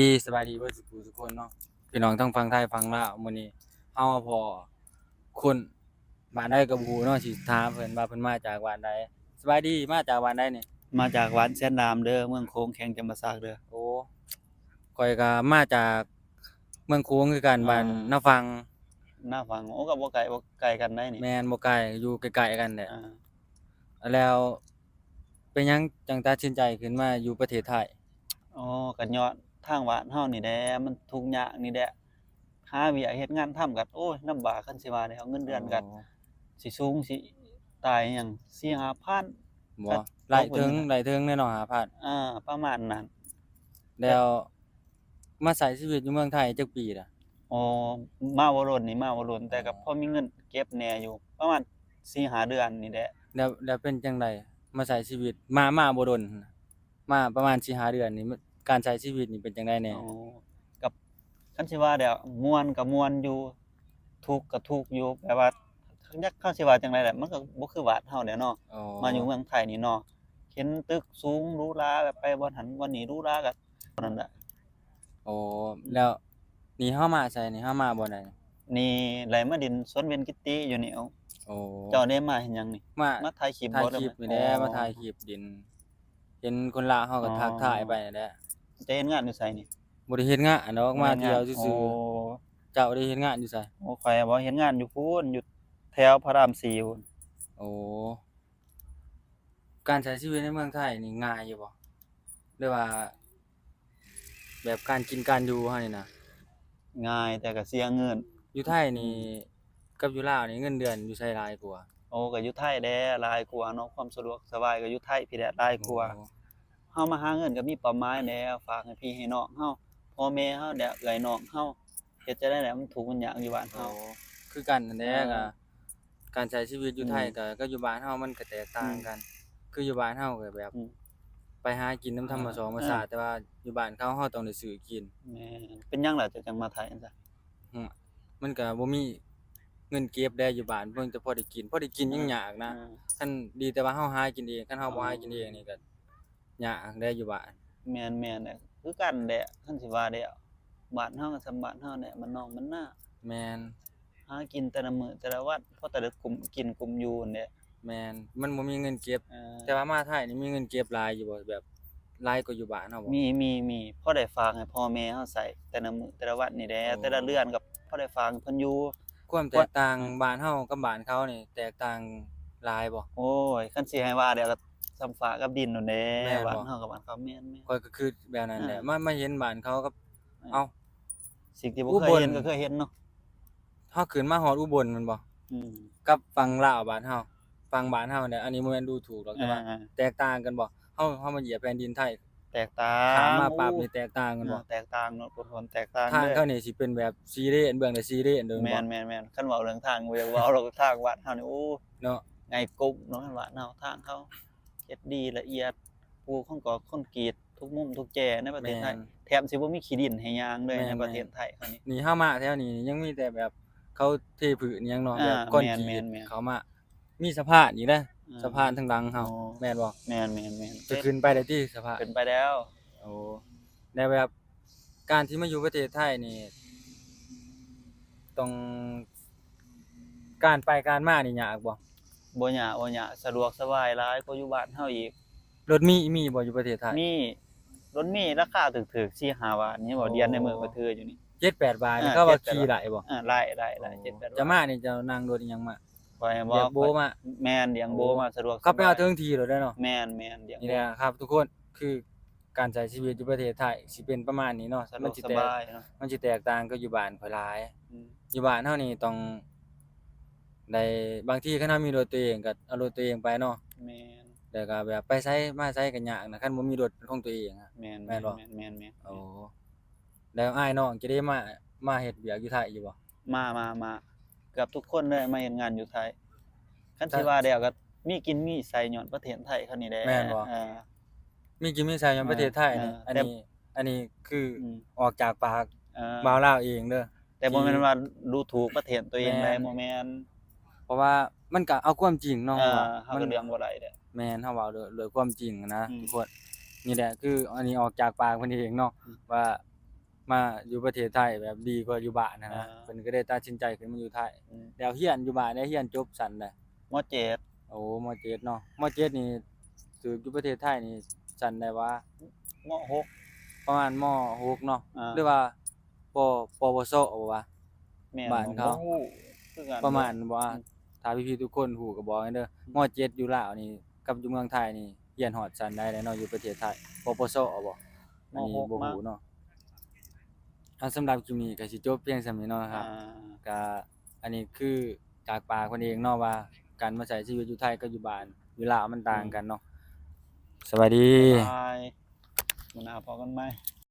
ດີ ສະບາຍດີເບິດສູ່ຜູ້ສູ່ຄົນເນາະ ພີ່ນ້ອງທັງຝັ່ງໄທຝັ່ງລາວ. ມື້ນີ້ເຮົາມາພໍ້ຄົນບ້ານໃດກໍບໍ່ຮູ້ເນາະ ຊິຖາມເພິ່ນວ່າເພິ່ນມາຈາກບ້ານໃດ. ສະບາຍດີ ມາຈາກບ້ານໃດນີ້? ມາຈາກບ້ານແສນດາມເດີ ເມືອງໂຂງ ແຂວງຈຳປາສັກເດີ. ໂອ້ ຂ້ອຍກໍມາຈາກເມືອງໂຂງຄືກັນ ອ່າ ບ້ານນາຝັ່ງ. ນາຝັ່ງ ໂອ້ ກໍບໍ່ໄກ ບໍ່ໄກກັນໃດນີ້. ແມ່ນ ບໍ່ໄກ ຢູ່ໃກ້ໆກັນແຫຼະ. ອ່າ ແລ້ວເປັນຫຍັງຈັ່ງຕັດສິນໃຈຂຶ້ນມາຢູ່ປະເທດໄທ? ອໍ ກໍຍ້ອນທາງບ້ານເຮົານີ້ແຫຼະ ມັນທຸກຍາກນີ້ແຫຼະ ຫາວຽກເຮັດງານທຳກໍ ໂອ້ຍ ລຳບາກ ຄັນຊິວ່າແລ້ວ ເງິນເດືອນກໍ ອໍ ຊິສູງຊິຕາຍຫຍັງ ສີ່ຫ້າພັນ ບໍ່ ກໍ ໄລ່ເຖິງ ກໍບໍ່ມີນະ ໄລ່ເຖິງແນ່ເນາະ ຫ້າພັນ. ອ່າ ປະມານນັ້ນ. ແລ້ວມາໃຊ້ຊີວິດຢູ່ເມືອງໄທຈັກປີລະ? ອໍ ມາບໍ່ດົນນີ້ ມາບໍ່ດົນ ແຕ່ກໍ ອໍ ພໍມີເງິນເກັບແດ່ຢູ່ ປະມານສີ່ຫ້າເດືອນນີ້ແຫຼະ. ແລ້ວ ແລ້ວເປັນຈັ່ງໃດ ມາໃຊ້ຊີວິດ ມາ ມາບໍ່ດົນ ມາປະມານສີ່ຫ້າເດືອນນີ້ ການໃຊ້ຊີວິດນີ້ເປັນຈັ່ງໃດແດ່? ອໍ ກັບ ຄັນຊິວ່າແລ້ວ ມ່ວນກໍມ່ວນຢູ່ ທຸກກໍທຸກຢູ່ ແບບວ່າ ຈັກເຮົາຊິວ່າຈັ່ງໃດແຫຼະ ມັນກໍບໍ່ຄືບ້ານເຮົາແຫຼະເນາະ. ອໍ ມາຢູ່ເມືອງໄທນີ້ເນາະ ເຫັນຕຶກສູງຫຼູຫຼາ ແບບໄປບ່ອນຫັ້ນບ່ອນນີ້ຫຼູຫຼາ ກໍນັ້ນແຫຼະ. ໂອ້ ແລ້ວນີ້ເຮົາມາໃສນີ້ ເຮົາມາບ່ອນໃດ? ນີ້ໄຫຼມາດິນສວນເວນກິດຕິຢູ່ນີ້. ໂອ້ ເຈົ້າໄດ້ມາເຮັດຫຍັງນີ້? ມາ ມາຖ່າຍຄລິບ ຖ່າຍຄລິບນີ້ແຫຼະ. ອໍ ມາຖ່າຍຄລິບດິນ ເຫັນຄົນລາວເຮົາກໍ ອໍ ທັກທາຍໄປນັ້ນແຫຼະ. ຈະເຮັດງານຢູ່ໃສນີ້? ບໍ່ໄດ້ເຮັດງານດອກ ມາທ່ຽວຊື່ໆ. ໂອ້ ເຈົ້າໄດ້ເຮັດງານຢູ່ໃສ? ໂອ້ ຂ້ອຍບໍ່ ເຮັດງານຢູ່ພຸ້ນ ຢູ່ແຖວພະລາມສີ່ພຸ້ນ. ໂອ້ ການໃຊ້ຊີວິດໃນເມືອງໄທນີ້ງ່າຍຢູ່ບໍ່? ຫຼືວ່າແບບການກິນການຢູ່ເຮົານີ້ນະ? ງ່າຍ ແຕ່ກໍເສຍເງິນ. ຢູ່ໄທນີ້ ອືມ ກັບຢູ່ລາວນີ້ເງິນເດືອນຢູ່ໃສຫຼາຍກວ່າ? ໂອ້ ກໍຢູ່ໄທແຫຼະຫຼາຍກວ່າເນາະ ຄວາມສະດວກສະບາຍກໍຢູ່ໄທພີ້ແຫຼະຫຼາຍກວ່າ. ໂອ້ ເຮົາມາຫາເງິນກໍມີເປົ້າໝາຍແຫຼະ ຝາກໃຫ້ພີ່ໃຫ້ນ້ອງເຮົາ ພໍ່ແມ່ເຮົາແຫຼະ ເອື້ອຍນ້ອງເຮົາ ເຮັດຈັ່ງໃດແຫຼະ ມັນທຸກມັນຍາກຢູ່ບ້ານເຮົາ. ໂອ້ ຄືກັນຫັ້ນແຫຼະ. ອ່າ ກໍການໃຊ້ຊີວິດຢູ່ໄທ ອືມ ກໍ ກໍຢູ່ບ້ານເຮົາມັນກໍແຕກຕ່າງກັນ. ອືມ ຄືຢູ່ບ້ານເຮົາກໍແບບ ອືມ ໄປຫາກິນນຳທຳມະຊອງ ອ່າ ມະຊາດ ອ່າ ແຕ່ວ່າຢູ່ບ້ານເຂົາ ເຮົາຕ້ອງໄດ້ຊື້ກິນ. ແມ່ນ. ເປັນຫຍັງລະເຈົ້າຈັ່ງມາໄທຊັ້ນ? ຫືມ ມັນກໍບໍ່ມີເງິນເກັບແດ່ຢູ່ບ້ານ ເພິ່ນຈະພໍໄດ້ກິນ ພໍໄດ້ກິນຍັງຍາກນະ. ອ່າ ຄັນດີແຕ່ວ່າເຮົາຫາກິນເອງ ຄັນເຮົາບໍ່ຫາກິນເອງນີ້ກໍ ອ່າ ຍາກແດ່ຢູ່ບ້ານ. ແມ່ນໆ ຄືກັນແຫຼະ ຄັນຊິວ່າແລ້ວ ບ້ານເຮົາກໍສ່ຳບ້ານເຮົາແຫຼະ ບ້ານນອກບ້ານນາ. ແມ່ນ. ຫາກິນແຕ່ລະມື້ແຕ່ລະວັນ ພໍແຕ່ໄດ້ກຸ້ມກິນກຸ້ມຢູ່ຫັ້ນແຫຼະ. ແມ່ນ ມັນບໍ່ມີເງິນເກັບ. ເອີ ແຕ່ວ່າມາໄທນີ້ມີເງິນເກັບຫຼາຍຢູ່ບໍ່? ແບບຫຼາຍກວ່າຢູ່ບ້ານເຮົາບໍ່? ມີ ມີ ມີ ພໍໄດ້ຝາກໃຫ້ພໍ່ແມ່ເຮົາໃຊ້ແຕ່ລະມື້ແຕ່ລະວັນນີ້ແຫຼະ. ໂອ້ ແຕ່ລະເດືອນກໍພໍໄດ້ຝາກໃຫ້ເພິ່ນຢູ່. ຄວາມແຕກຕ່າງ ຄວາມ ເອີ ບ້ານເຮົາກັບບ້ານເຂົານີ້ແຕກຕ່າງຫຼາຍບໍ່? ໂອ້ຍ ຄັນຊິໃຫ້ວ່າແລ້ວກໍສ່ຳຟ້າກັບດິນໂລດແຫຼະ. ແມ່ນບໍ່? ບ້ານເຮົາກັບບ້ານເຂົາ ແມ່ນໆ. ຂ້ອຍກໍຄິດແບບນັ້ນແຫຼະ. ເອີ ມາ ມາເຫັນບ້ານເຂົາກັບ ເອີ ເອົ້າ ສິ່ງທີ່ບໍ່ເຄີຍເຫັນກໍເຄີຍເຫັນເນາະ. ເຮົາຂຶ້ນມາຮອດອຸບົນແມ່ນບໍ່? ອືມ ກັບຝັ່ງລາວບ້ານເຮົາ ຝັ່ງບ້ານເຮົານີ້ ອັນນີ້ບໍ່ແມ່ນດູຖູກດອກ ແຕ່ວ່າ ອ່າ ແຕກຕ່າງກັນບໍ່? ເຮົາ ເຮົາມາຢຽບແຜ່ນດິນໄທ ແຕກຕ່າງ ຂ້າມມາປັບນີ້ແຕກຕ່າງກັນບໍ່? ເອີ ແຕກຕ່າງເນາະ ຄົນ ຄົນແຕກຕ່າງ. ທາງເຂົານີ້ຊິເປັນແບບສີ່ເລນ ເບື້ອງລະສີ່ເລນເດີ. ແມ່ນ ແມ່ນ ແມ່ນ. ຄັນເວົ້າເລື່ອງທາງ ບໍ່ຢາກເວົ້າດອກ ທາງບ້ານເຮົານີ້ ໂອ້ ເນາະ ໃຫຍ່ກົບເນາະ ບ້ານເຮົາ ທາງເຂົາເຮັດດີລະອຽດ ປູຄອນກອດຄອນກຣີດທຸກມຸມທຸກແຈໃນປະເທດໄທ. ແມ່ນ. ແທບຊິບໍ່ມີຂີ້ດິນໃຫ້ຍ່າງເລີຍ ແມ່ນ ໃນປະເທດໄທເຮົານີ້. ນີ້ເຮົາມາແຖວນີ້ຍັງມີແຕ່ແບບເຂົາເທພື້ນຫຍັງເນາະ ອ່າ ແບບຄອນກຣີດ ແມ່ນໆໆ ເຂົ້າມາ ມີສະພານອີກເດ້. ອ່າ ສະພານທາງຫຼັງເຮົາ ອໍ ແມ່ນບໍ່? ແມ່ນໆໆ. ຈະຂຶ້ນໄປໄດ້ຕິສະພານ? ຂຶ້ນໄປແລ້ວ. ໂອ້ ແລ້ວແບບການທີ່ມາຢູ່ປະເທດໄທນີ້ ຕ້ອງ ການໄປການມານີ້ຍາກບໍ່? ບໍ່ຍາກ ບໍ່ຍາກ ສະດວກສະບາຍຫຼາຍກວ່າຢູ່ບ້ານເຮົາອີກ. ລົດມີ ມີບໍ່ຢູ່ປະເທດໄທ? ມີ ລົດມີລາຄາຖືກໆ ສີ່ຫ້າບາດນີ້ບໍ່? ອໍ ດຽນໃນເມືອງກໍຖືຢູ່ນີ້ ເຈັດແປດບາດນີ້ ເອີ ເຂົາວ່າຂີ່ໄດ້ບໍ່? ເອີ ໄດ້ ໄດ້ ໄດ້ ອໍ ເຈັດແປດບາດ. ຈະມານີ້ເຈົ້ານັ່ງລົດອີ່ຫຍັງມາ? ຂ້ອຍບໍ່ ຮຽກໂບມາ. ແມ່ນ ຮຽກໂບມາ ສະດວກສະບາຍ ເຂົາໄປເອົາເຖິງທີ່ໂລດເດ້ເນາະ. ແມ່ນໆ ຮຽກໂບ ນີ້ແຫຼະຄັບທຸກຄົນ ຄື ການໃຊ້ຊີວິດຢູ່ປະເທດໄທຊິເປັນປະມານນີ້ເນາະ. ສະດວກສະບາຍເນາະ ມັນຊິແຕກຕ່າງກັບຢູ່ບ້ານຂ້ອຍຫຼາຍ. ອືມ ຢູ່ບ້ານເຮົານີ້ຕ້ອງໄດ້ ບາງທີຄັນເຮົາມີລົດຕົວເອງກໍເອົາລົດຕົວເອງໄປເນາະ. ແມ່ນ. ແລ້ວກໍແບບໄປໃສມາໃສກໍຍາກນະ ຄັນບໍ່ມີລົດເປັນຂອງຕົວເອງອະ. ແມ່ນ ແມ່ນບໍ່? ແມ່ນໆໆ. ໂອ້ ແລ້ວອ້າຍນ້ອງຈະໄດ້ມາ ມາເຮັດວຽກຢູ່ໄທຢູ່ບໍ່? ມາ ມາ ມາ ເກືອບທຸກຄົນເລີຍ ມາເຮັດງານຢູ່ໄທ. ຄັນຊິວ່າແລ້ວກໍມີກິນມີໃຊ້ຍ້ອນປະເທດໄທເຮົານີ້ແຫຼະ. ແມ່ນບໍ່? ເອີ ມີກິນມີໃຊ້ຍ້ອນປະເທດໄທນີ້. ເອີ ອັນນີ້ ແຕ່ ອັນນີ້ຄື ອືມ ອອກຈາກປາກ ເອີ ບ່າວລາວເອງເດີ. ແຕ່ບໍ່ແມ່ນວ່າດູຖູກປະເທດຕົວເອງໃດ. ແມ່ນ ບໍ່ແມ່ນ ເພາະວ່າມັນກໍເອົາຄວາມຈິງເນາະ. ເອີ ວ່າເຮົາກໍເລື່ອງບໍ່ໄດ້ເດ້. ແມ່ນ ເຮົາເວົ້າດ້ວຍ ດ້ວຍຄວາມຈິງນະ ອືມ ທຸກຄົນ. ນີ້ແຫຼະ ຄືອັນນີ້ອອກຈາກປາກເພິ່ນເອງເນາະ. ອືມ ວ່າ ມາຢູ່ປະເທດໄທແບບດີກວ່າຢູ່ບ້ານຫັ້ນນະ ອ່າ ເພິ່ນກໍເລີຍຕັດສິນໃຈຂຶ້ນມາຢູ່ໄທ. ອືມ ແລ້ວຮຽນຢູ່ບ້ານໄດ້ຮຽນຈົບຊັ້ນໃດ? ມໍເຈັດ. ໂອ້ ມໍເຈັດເນາະ ມໍເຈັດນີ້ຖືກຢູ່ປະເທດໄທນີ້ຊັ້ນໃດວະ? ມໍຫົກ ປະມານມໍຫົກເນາະ ອ່າ ຫຼືວ່າ ປ ປວສ ບໍ່ວະ? ແມ່ນ ບ້ານເຂົາ ບໍ່ຮູ້ຄືກັນ ປະມານບໍ່? ອືມ ຖ້າພີ່ໆທຸກຄົນຮູ້ກໍບອກແດ່ເດີ ອືມ ມໍເຈັດຢູ່ລາວນີ້ກັບຢູ່ເມືອງໄທນີ້ຮຽນຮອດຊັ້ນໃດແດ່ເນາະ ຢູ່ປະເທດໄທ ປວສ ບໍ່? ອັນນີ້ບໍ່ຮູ້ເນາະ. ອ່າ ສຳລັບຄລິບນີ້ກໍຊິຈົບພຽງສ່ຳນີ້ເນາະ ອ່າ ກໍອັນນີ້ຄືຈາກປາກເພິ່ນເອງເນາະ ວ່າການມາໃຊ້ຊີວິດຢູ່ໄທກັບຢູ່ບ້ານ ຢູ່ລາວມັນຕ່າງກັນເນາະ. ອືມ ສະບາຍດີ ບາຍ ມື້ໜ້າພໍ້ກັນໃໝ່.